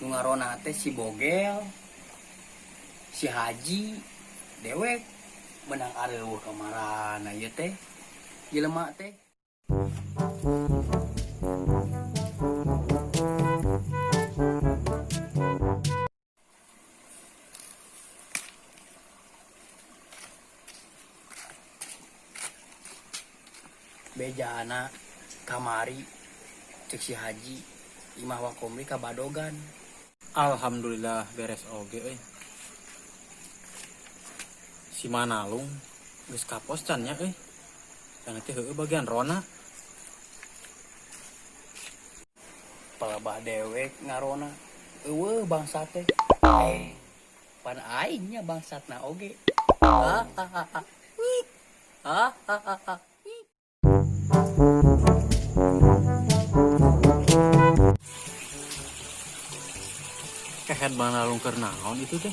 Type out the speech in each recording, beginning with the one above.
Nu ngarona teh si Bogel, si Haji, dewek menang areueuh kamarana ieu teh. Jelema teh. Bejana kamari cek si Haji imah Wa Komri kabadogan. Alhamdulillah beres oge euy. Si Manalung geus kapos can nya euy. Can teh heueuh bagian rona. Palebah dewek ngarona eueuh bangsa teh. Pan aing nya bangsatna oge. Ah, ah, ah, ah. Ah, ah, ah, ah. Kehed Manalung keur naon itu teh?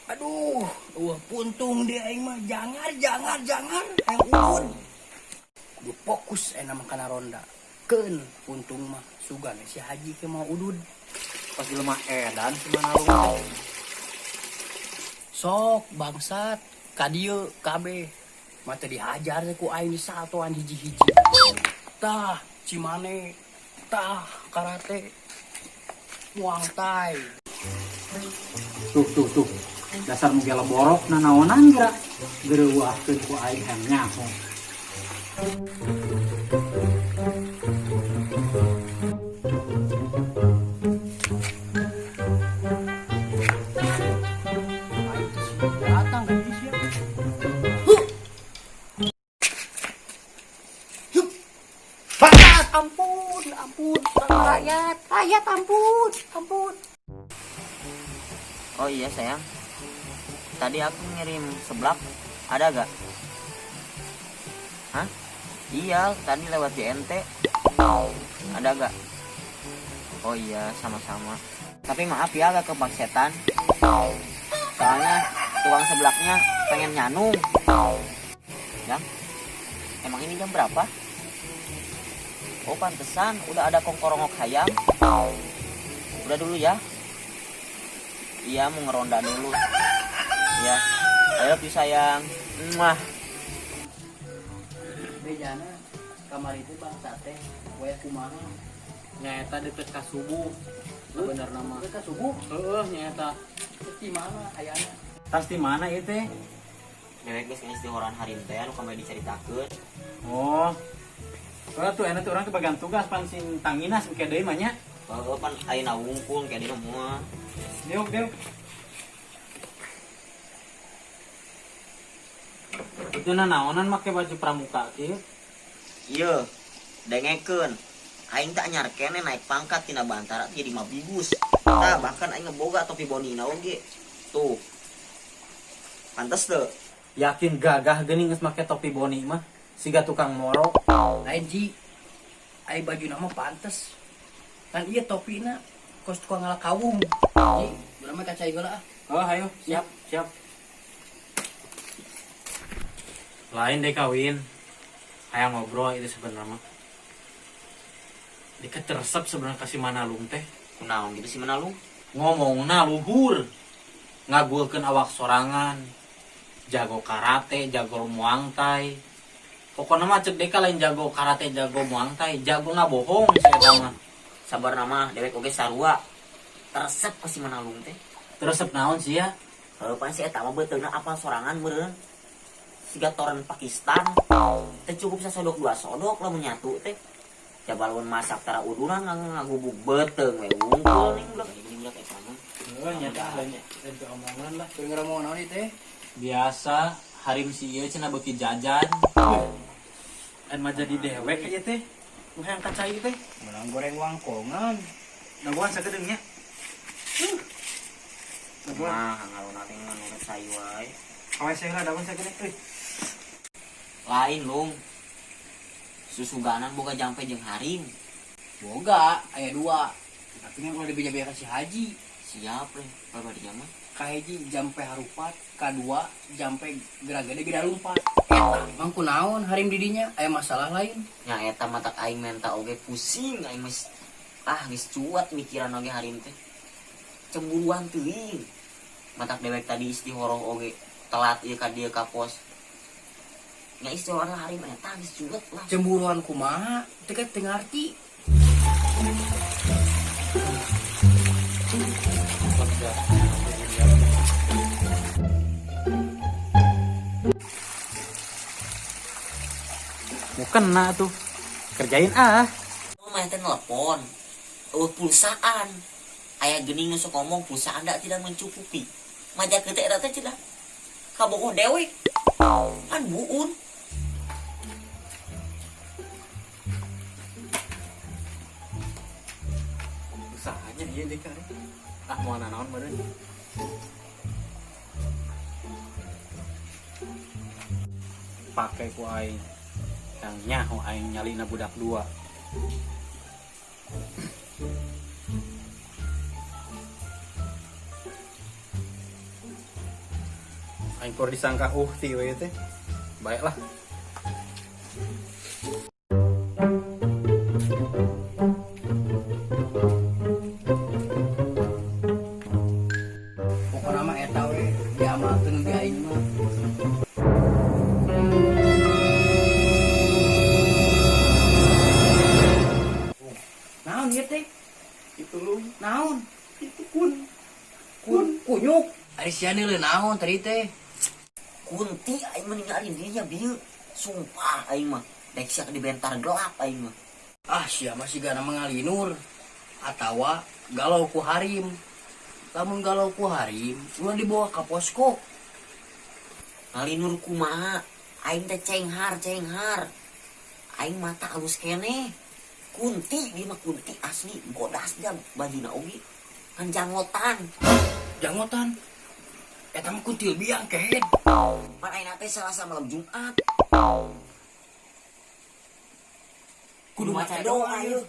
Aduh, eueuh puntung dia aing mah jangar jangar jangar hayang ulun. Kudu fokus aya mah kana ronda. Keun puntung mah sugan si Haji ke mau udud. Pas jelema edan si Manalung teh. Sok bangsat ka dieu kabeh. Mah teu dihajar teh ku aing disatoan hiji-hiji. Tah cimane, tah karate, muang thai. Tuh tuh tuh. Dasar nu gela borok nanaonan geura. Geureuwahkeun ku aing hayang nyaho. Aing teh datang ka dieu sia. Huh. Bangsat, ampun, ampun, rakyat, rakyat ampun, ampun. Oh iya sayang, tadi aku ngirim seblak, ada gak? Hah? Iya, tadi lewat JNT. Ada gak? Oh iya, sama-sama. Tapi maaf ya agak kepaksetan. Soalnya tukang seblaknya pengen nyanung. Yang, emang ini jam berapa? Oh pantesan, udah ada kongkorongok hayam. Udah dulu ya. Iya, mau ngeronda dulu. Iya, I love you sayang. Muah. Bejana kamari teh bangsat teh waya kumaha? Nyaeta deket ka subuh. Bener nama. Deket ka subuh? Heeh, nyaeta. Terus di mana ayana? Tas di mana ieu teh? Dewek geus ngisi horan harim teh anu kamari dicaritakeun. Oh. Soalnya tuh enak tuh orang kebagian tugas pan sing tanginas engke deui mah nya. Heeh, pan ayeuna wungkul engke deui mah moal. Diuk, diuk. Itu nanaonan make baju pramuka kieu? Ieu, dengekeun. Aing teh anyar keneh naik pangkat tina Bantara teh jadi mabigus. Tah, bahkan aing ngeboga topi bonina oge. Tuh. Pantes teu? Yakin gagah geuning geus make topi boni mah, siga tukang moro. Lain ji, ai bajuna mah pantes. Kan ieu topina kos tukang ngala kawung. Ji, urang mah kacai heula ah. Oh, ayo, siap, siap. Lain deh kawin. Hayang ngobrol itu sebenarnya mah. Deket resep sebenarnya kasih Manalung teh. Kunaon gitu si Manalung? Ngomongna luhur. Ngagulkeun awak sorangan. Jago karate, jago muang thai. Pokoknya mah cek deka lain jago karate, jago muang thai, jago ngabohong si eta mah. Sabar nama dewek oge sarua. Teresep ka si Manalung teh. Teresep naon sih ya? Heuh, pan si eta mah beuteungna apal sorangan meureun. Siga toren Pakistan. Teu cukup sasodok dua sodok lamun nyatu teh. Coba lamun masak tara udunan ngagubug beuteung we wungkul ning budak ini budak eta mah. Heuh, nya teh lain lain teu omongan lah. Keur ngomong naon ieu teh? Biasa harim si ieu cenah beuki jajan. An mah jadi dewek ieu teh. Nu hayang kacai teh. Meunang goreng wangkongan. Dagoan sagedeung nya. Dagoan. Nah, ngalona teh nurut sayu wae. Awas heula dagoan sagedeung euy. Lain lung. Susuganan boga jampe jeung harim. Boga, aya dua. Tapi kan ulah dibeja-beja ka si Haji. Siap leh, kalau dia mah. Kahiji jampe harupat, kadua jampe geura gede geura lumpat. Eta mang kunaon harim di dinya, aya masalah lain. Nya eta mah tak aing menta oge pusing aing mah. Ah, geus cuat mikiran oge harim teh. Cemburuan teuing. Matak dewek tadi istihoroh oge telat ieu ka dieu ka pos. Nya istihoroh harim eta geus cuat lah. Cemburuan kumaha? Teu teu ngarti. Mau kena tuh. Kerjain ah. Oh, mah teh nelpon. Eueuh pulsaan. Aya geuning nu sok ngomong pulsa Anda tidak mencukupi. Majakeun teh eta teh cenah. Kabogoh dewek. Pan buun. Usahanya iya deh kan. Ah mau nanaon meureun. Pakai ku aing. Yang nyaho aing nyalina budak dua. Aing kur disangka uhti we teh. Baiklah. Pokona mah eta we diamalkeun di aing mah. Naon ieu teh? Itu lu. Naon? Itu kun. Kun kunyuk. Ari sia neuleuh naon tadi teh? Kunti aing mah ningali dirinya bieu. Sumpah aing mah dek sia dibentar gelap aing mah. Ah sia mah sigana mengalinur atawa galau ku harim. Lamun galau ku harim, ulah dibawa ka posko. Ngalinur kumaha? Aing teh cenghar, cenghar. Aing mata alus keneh. Kunti dia mah kunti asli bodas dia bajuna oge. Kan janggotan. Janggotan. Eta mah kuntil biang kehed. Pan aing teh Selasa malam Jumat. Kudu Kudu maca maca doa doa yeuh.